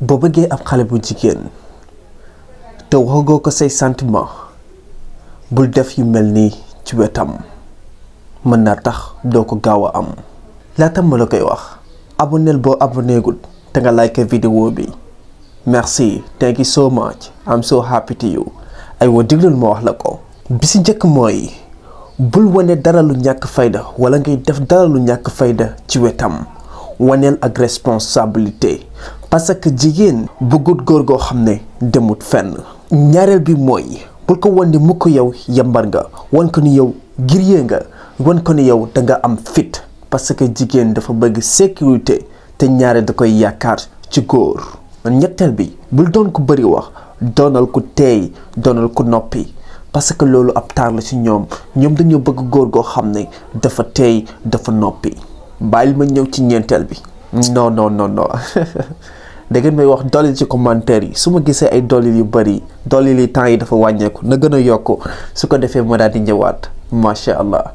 boo bëggee ab xale bu jigéen te waxagoo ko say sentiment bul def yu mel nii ci wetam mën naa tax doo ko gaaw a am. laata ma la koy wax abonneel boo abonneegul te nga like vidéo bi. merci, thank you so much, I'm so happy to you. ay wa diglul ma wax la ko. bi si njëkk mooy bul wane dara lu ñàkk fayda wala ngay def dara lu ñàkk fayda ci wetam. waneel ak responsabilité parce que jigéen bëggut góor goo xam ne demut fenn. ñaareel bi mooy bul ko wan ni mu ko yow yambar nga wan ko ni yow guerrier nga wan ko ni yow da nga am fit parce que jigéen dafa bëgg sécurité te ñaare da koy yaakaar ci góor. ñetteel bi bul doon ko bëri wax doonal ku teey doonal ku noppi parce que loolu ab taar la ci ñoom dañoo bëgg góor goo xam ne dafa teey dafa noppi. bàyyil ma ñëw ci ñeenteel bi. non da ngeen may wax dolli ci commentaire yi su ma gisee ay dolli yu bari dolli li temps yi dafa wàññeeku na gën a yokk su ko defee ma daal di ñëwaat macha allah.